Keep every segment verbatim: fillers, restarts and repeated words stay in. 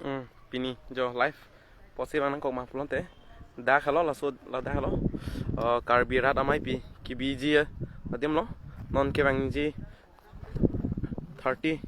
Hmm, pini jo live post abang nangkok ma pulote, dak helo, laso ladak helo. Eh, Karbi Rat Ameipi kebiji adim lo. Non kevangji thirty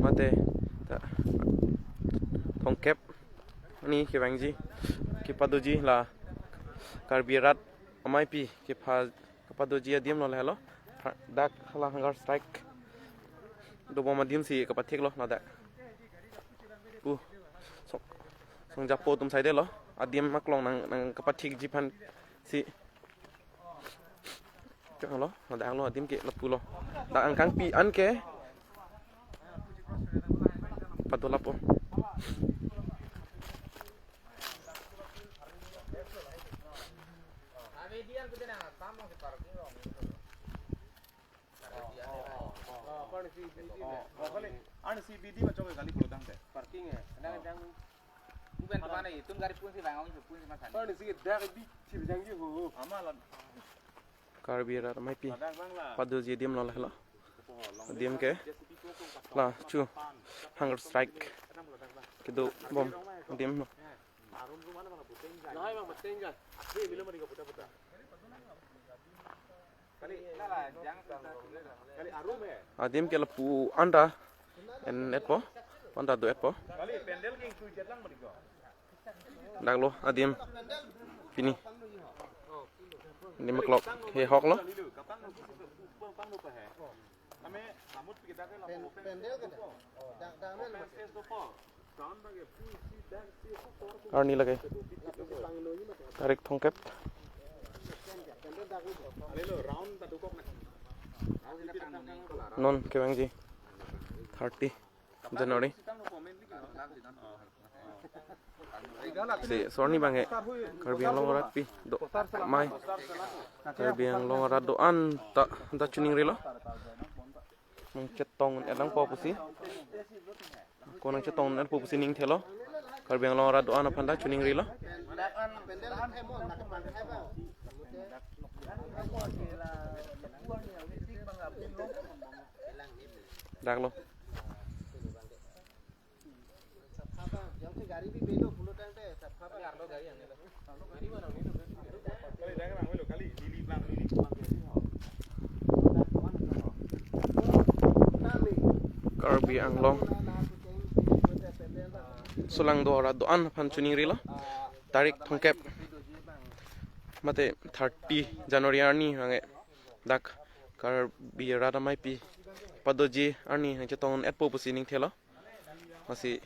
mate ta thomkep arni kevangji, kepadoji la Karbi Rat Ameipi kepha kepadoji adim lo lahelo. Dak hala hunger strike dobom adim si kapathik lo ladak. Pu song, songjapo atum saide lo, adim aklong nang nang kapathikji aphan si. Chang lo, ladak lo adim ke lapu lo. Dak angkangpi an ke pado lapo. Parking hai. Kadang, kadang, bukan kemana itu, gari pun si bang, pun si makan. Parking si dak bi thir jangji ho. Amalan. Karbi Rat Ameipi. Ladak bang la. Padoji adim lo lahelo. Adim ke la chu hunger strike kedobom adim lo. Adim ke lapu anta en-etpo, anta do-etpo. Dak lo adim pini. Adim aklok he hok lo. Arni lake tarik thomkep. Non kevangji thirty January. Si sorni bangke Karbi Anglong arat pi do mai. Karbi Anglong arat do-an ta ta chuning rilo. Nangchetong-et nangpo pusi. Ko nangchetong-etpo pusi ning thelo. Karbi Anglong arat do-an aphan ta chuning rilo. Dak lo. Karbi Anglong Solangdo arat do-an aphan chuning rilo. Tarik thomkep mate thirty January arni bangke dak Karbi Rat Ameipi padoji arni nangchetong-etpo pusi ning thelo. Masi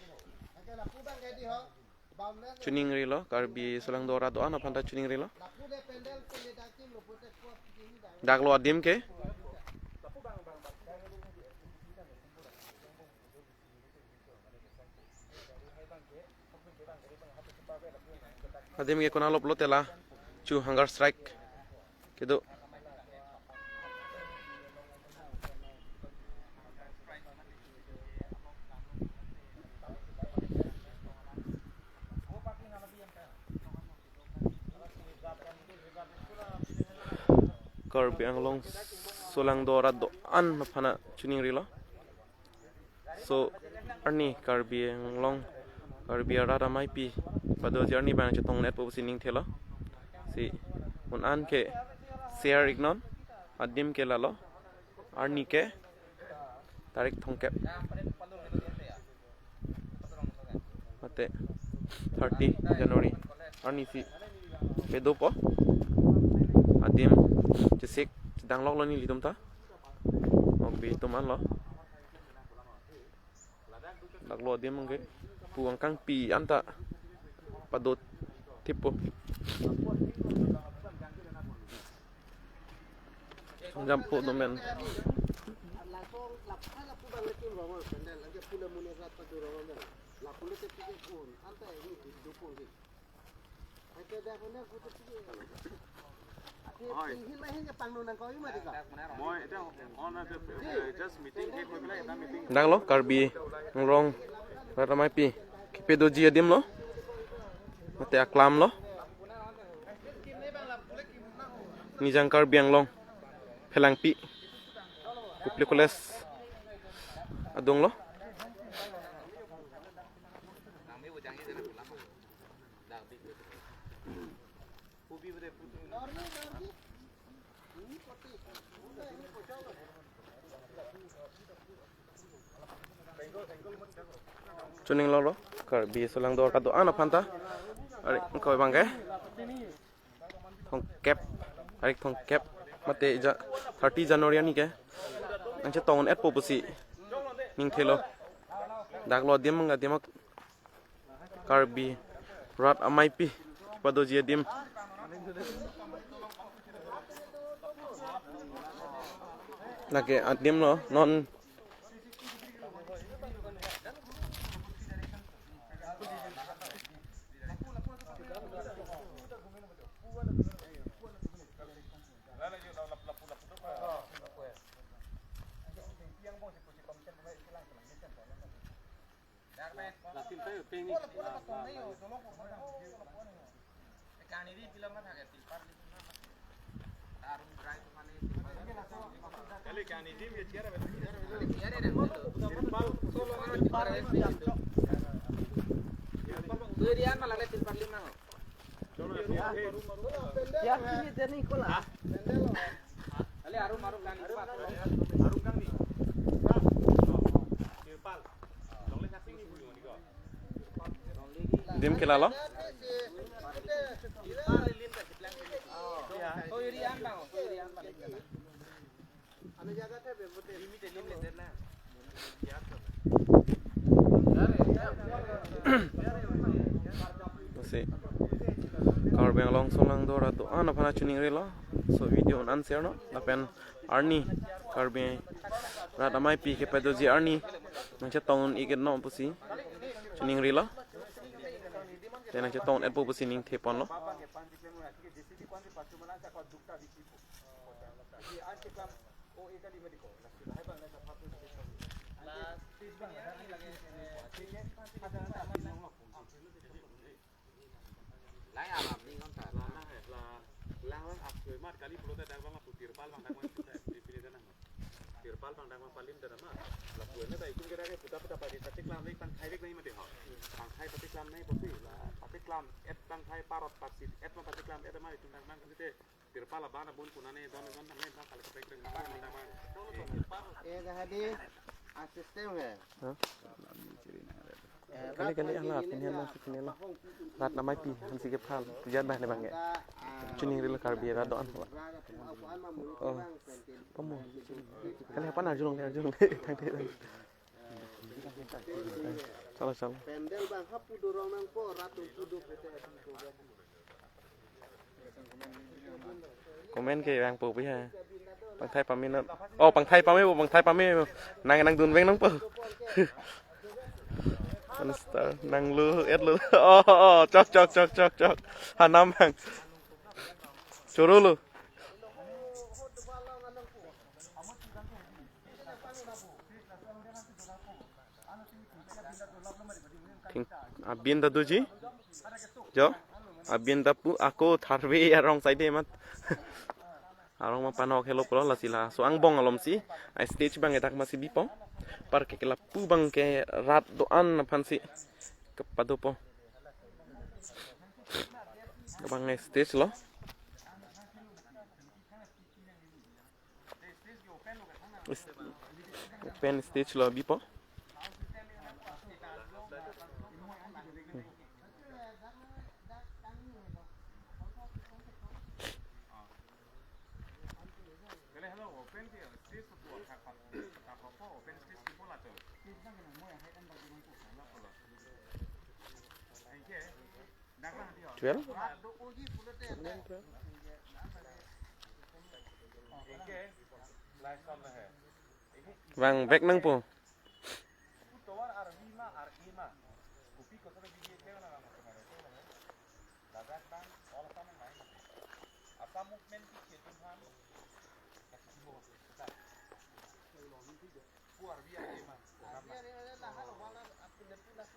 chuning rilo, Karbi Solangdo arat do-an aphan ta chuning rilo. Dak lo adim ke. Adim ke konat lo pulote la chu hunger strike kedo. Karbi Anglong Solangdo arat do-an aphan ta chuning rilo. So arni Karbi Anglong, Karbi arat ameipi padoji arni bang chetong-etpo pusi ning thelo. Si un-an ke share iknon, adim ke lalo, arni ke tarik thomkep mate thirty January arni si pedopo. Adim chesik chedang loklo nelitum ta. Okbi tum anlo. Dak lo adim ke pu angkangpi an ta pado thippo. Songjampo domen. Dak lo Karbi Anglong arat ameipi kepedoji adim lo. Mate aklam lo. Nijang Karbi Anglong Phelangpi Kopili College adung lo. Chuning longlo, Karbi Solangdo kedo-an aphan ta. Ari, koi bang ke? Thongkep, ari thongkep, mate ja, thirty January arni ke. Nangchetong-un-etpo pusi ning thelo. Dak lo adim, adim Karbi rat ameipi kepadoji adim. Lake adim lo non. Dim ke lalo. Si Karbi Anglong Solangdo kedo-an aphan chuning rilo. So video an share non. Lapen arni Karbi rat ameipi kepadoji arni nangchetong-un-iknon pusi chuning rilo. Te nangchetong-un-etpo pusi ning theponlo. Lai alam ni ngon ta. Lang, lang, lang, lang, aksoi mat kali pulote dak bang lapu tirpal bang dak bang, tirpal bang dak bang palim ta nama. Lapu ene ta itum kira ke puta puta padi patiklam lek tangthai lek nai mati ho. Tangthai patiklam nai pusi la patiklam et tangthai parot pasit et ma patiklam et ma itum dak bang kasite. Tirpal abang abun punane don don tang don kali kepek kepek abang abang. Eh, dah hadi. Ah, sistem he. Hah? Eh, kali kali rat alam alat ini ini, nang sikini lo. Rat ameipi hansi ke phal. Tujan bah ne bang ya. Chuning rilo Karbi rat do-an. Oh. Pamu. Kali apa na julung ya julung. Tang te. Salah salah. Pendel bang hapu dorong nangpo rat tu pudu pete. Comment ke vangpo pi ha. Pangthai pame non. Oh, pangthai pame po, pangthai pame po. Nang nangdun veng nangpo. One star nanglo, et lo. Oh, oh, chok chok chok chok chok. Hanam bang. Choro lo. Thing, abin ta doji. Jo. Abin ta pu ako tharve arong side mat. Arong ma panok helo pulo lasi laso angbong alom si. Ai stage bang edak masi bipo. Par ke lapu bang ke rat do-an aphan si kepadopo. Bang stage lo. Open stage lo bipo. Twelve? Vang back nangpo.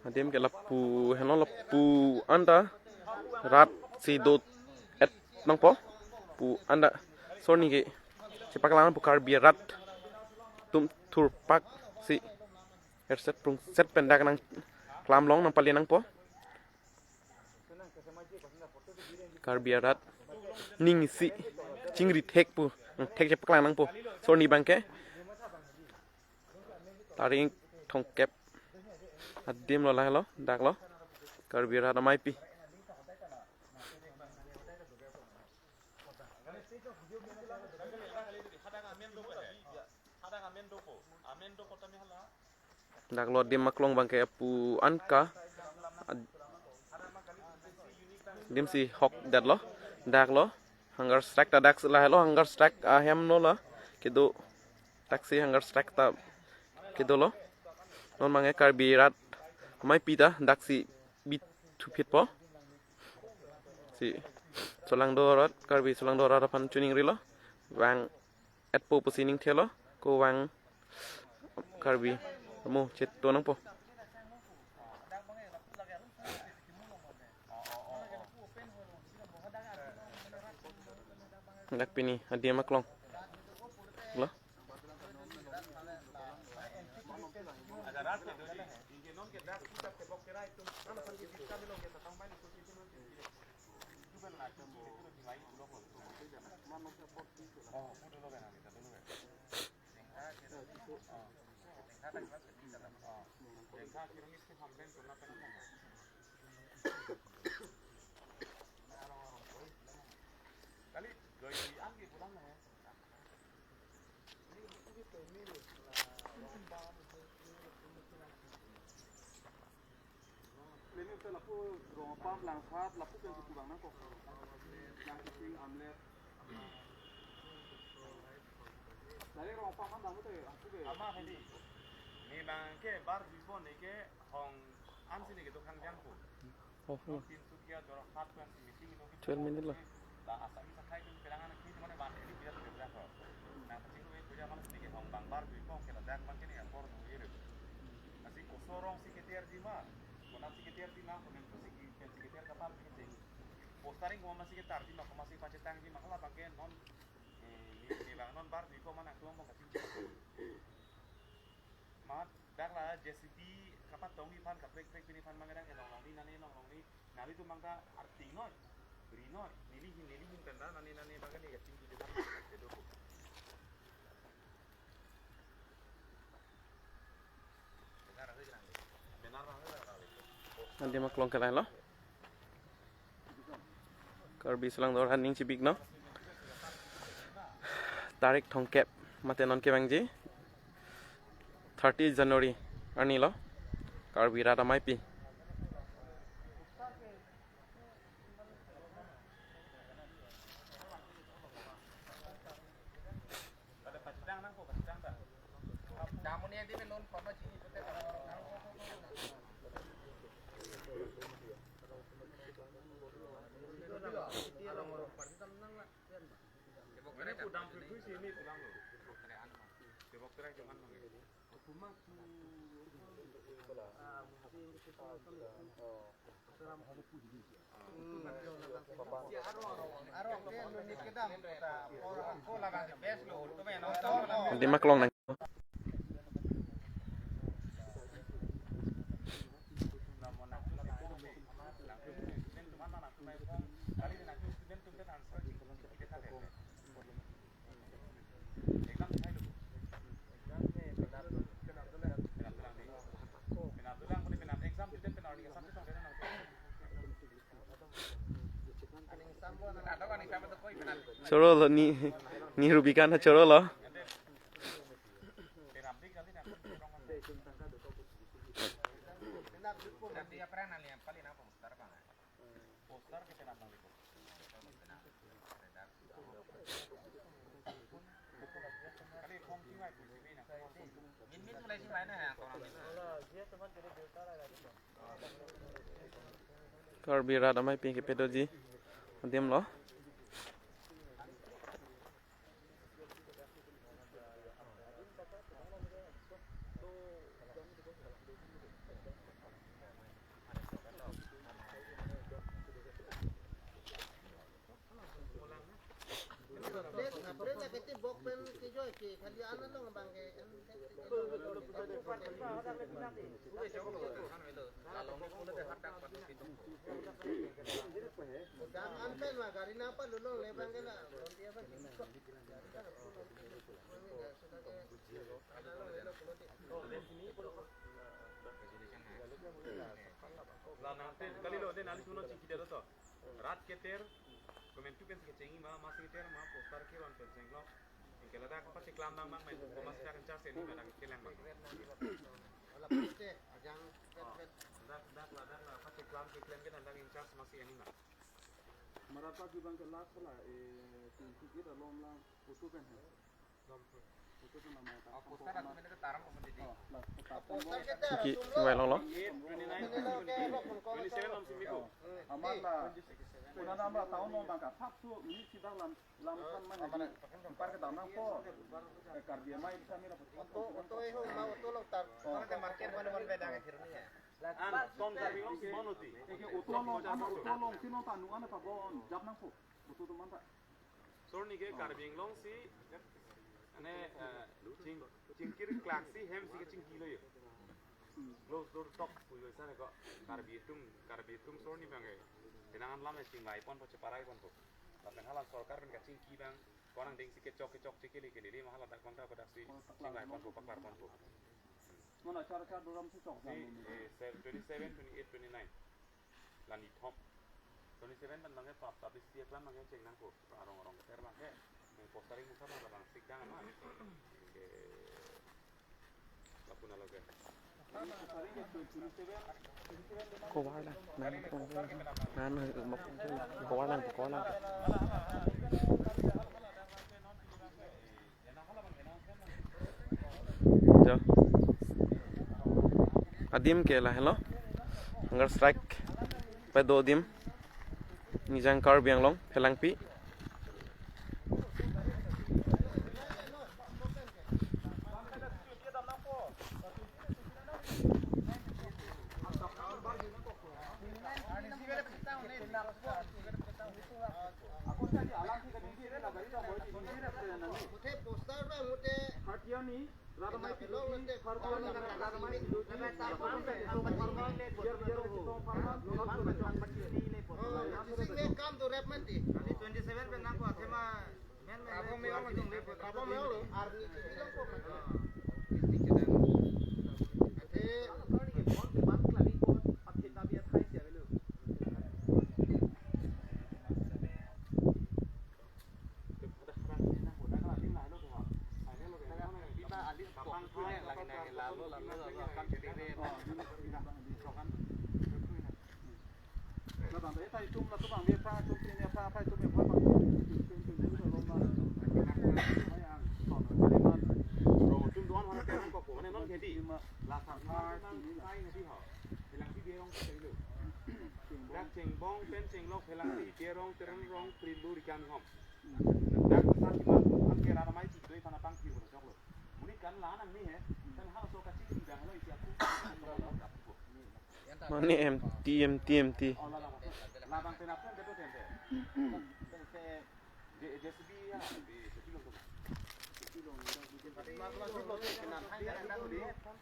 Adim ke lapu heno lapu anta rat si do-et nangpo. Pu anta sorni ke chepaklang pu Karbi rat atum thurpak si erset prungset pen dak nangklam long nangpali nangpo. Karbi arat ning isi chingri thek pu, thek chepaklang nangpo. Sorni abangke tarik thomkep adim lo, lahelo, dak lo. Karbi arat ameipi. Dak lo adim aklong abangke apu anka. Ad-, adim si hok det lo. Dak lo. Hunger strike ta dak si lahelo, hunger strike ahem lo la. Kedo. Dak si hunger strike ta kedo lo. Non abangke Karbi arat ameipi ta dak si bit thupit po. Si solangdo arat, Karbi solangdo arat aphan chiningrilo. Vang etpo pusi ning thelo, ko vang Karbi amu cheto nangpo. Dak pini adim aklong. Lo. Pleni hotel lapu Rongpam, Langphat lapu pen si pu abang nangkok. Langkising, Amlet. Dari Rongpam an damu te, aku ke. Ama hedi. Ne abangke bar bipo ne ke hong an si ne ke dokan jangpo. Oh, oh. Tinsukia, Jorhat pen si meeting itu. Twelve minute lo. La asa bisa kai tu pelangan ki mana ban ini biar kerja ko. Nang kecil itu kerja mana sini ke hong abang bar bipo ke ladak abangke ne apor nunggu ye. Nasi kosorong si keter di ma. Konat si keter di ma, konen si keter kapal si keter. Postering ko ma si keter di ma, ko ma si pacetang di ma, hala abangke non, eh, ne, ne abang non bar bipo mana tuang abang kacil. Mat, dak la J C B kapatong aphan, kaprek prek pini aphan mangadang, eh, longlong ni, nani longlong ni, nani tu mangta arting noi, beri noi, neli hin, neli hin penta, nani, nani, bangke ni, ya, tinggi di sana, ya, dulu. Adim aklong ke lahelo. Karbi solangdo arat ning chibik no. Tarik thomkep mate non kevangji. Thirty January arni lo. Karbi arat ameipi. Adim aklong nang. Choro lo ni, ni Rubicon ha choro lo. Karbi arat ameipi kepedoji adim lo. La nangte kalilo de nali suno chingki dado to. Rat keter, komentu pen si kecheng ma, masi keter ma, poster ke ron pen chenglo. Ingke ladak pacheklam nang nang men, ko masi dak in charge ni ma dak kelang ma. Wala pute, ajang pet pet. Dak dak ladak la pacheklam keklem ke dak in charge masi ni ma. Marata jubang ke last la, eh, tingki kita lom lang, putu pen hai. Putu pen nama ta. Poster aku mana ke taram apa tadi? Oh, last. Poster kita Ki, sumlo. Wai long lo. Eight, twenty nine, twenty, twenty seven lam simi ko. Amat la. Kuna nama tahun lom bangka, satu minit sidang lam. Lam kan mana di par kedam nangpo. Eh, Karbi amei bisa mira. Oto, oto eho ma oto long tar. Oh. Mana ke market mana mana bedang akhirnya. An, ton Karbi long si bon oti. Eke oto long, an oto long si non tanu an apa bon jap nangpo. Oto to manta. Sorni ke Karbi Anglong si, ane, eh, ching, chingkir klak si hem si kechingki lo yo. Close door tok puyo sa ko Karbi atum, Karbi atum sorni bang ke. Penang an lam chingvai ponpo, cheparai ponpo. Lapen hala sorkar pen kachingki bang, konang deng si kechok kechok chekele kele le mahala dak bang ta kodak si chingvai ponpo, paklar ponpo. Mana char char doram si chok jam. Si, eh, se-, twenty seven, twenty eight, twenty nine. Lani thom. Twenty seven pen bang ke pap publicity aklam bang ke cheng nangpo. Arong arong ter bang ke. Postering musa bang bang sik dang ma. Ke lapu na lo ke. Kovar lang, nang, nang, nang, kovar lang, kovar lang. Jo. Adim ke lahelo. Hunger strike pado adim. Nijang Karbi Anglong, Phelangpi. Dak chengbong pen chenglok Phelangpi, Terong, Teron rong, Prillu, Rikan hom. Dak sa kiman kan ke rara mai tu doi pana pang kiu choklo. Muni kan la nang ni he, kan ha so kaching di dang lo isi aku. Mane empty, empty, empty. Oh, la, la, la. La bang penap kan betul tempe. Tempe, J-, J C B ya, di J C B long tu. J C B long, j c b long, j c b long, j c b long.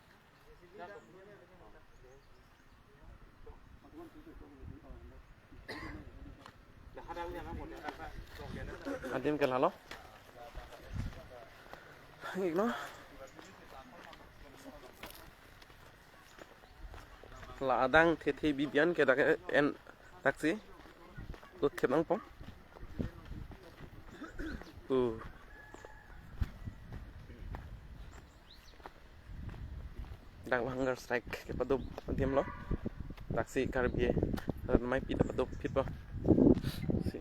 Adim ke lahelo. Ikno. La adang thethe bibian ke dak en taksi. Lut thep nangpo. Uh. Dak hunger strike kepado adim lo. Taksi Karbi rat maipi ta pado phitpo. Si.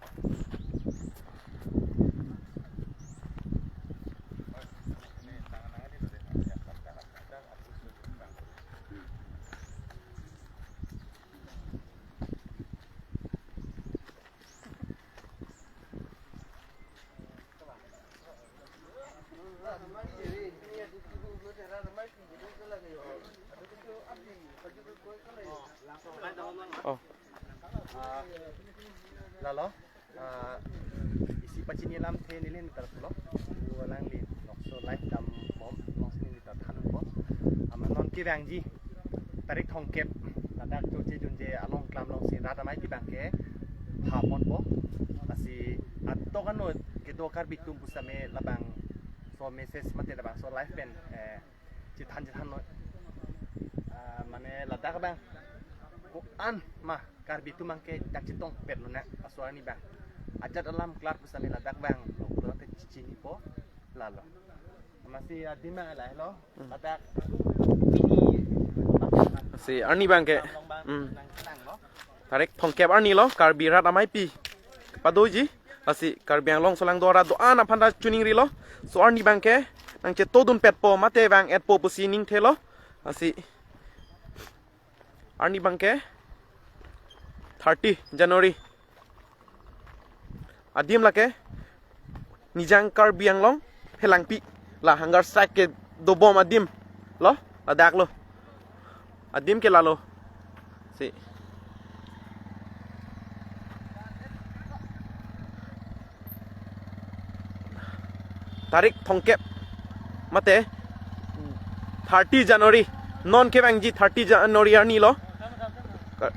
Oh. Ah, lalo, ah, isi pachini alamthe neli neli tarpulo. Alangli nokso live dambom, nokso neli ta thanbom. Amat non kevangji tarik thomkep ladak choche junje along klam alongsi rat amaipi abang ke Hapon po. Lasi atok anut kedo Karbi atum pusitame labangso message mate labangso live pen, eh, chethan chethan noi. Ah, mane ladak abang ko-an ma Karbi atum abangke dak chetongpet lonang aso arni abang. Ajat alam klar pusitame ladak abang lo, pulote chinipo lalo. Amatsi adim abang lahelo. Hmm. Ladak. Si arni abangke. Long abang, hmm, nang tenang lo. Tarik thomkep arni lo, Karbi rat ameipi padoji. Lasi Karbi Anglong solangdo arat do-an aphan ta choningri lo. So arni abangke nangchetodunpetpo mate vang-etpo pusi ningthelo. Lasi arni abangke thirty January. Adim lake Nijang Karbi Anglong Phelangpi, la hunger strike kedobom adim lo, ladak lo. Adim ke lalo. Si. Tarik thomkep mate thirty January. Non kevangji thirty January arni lo. Ka-,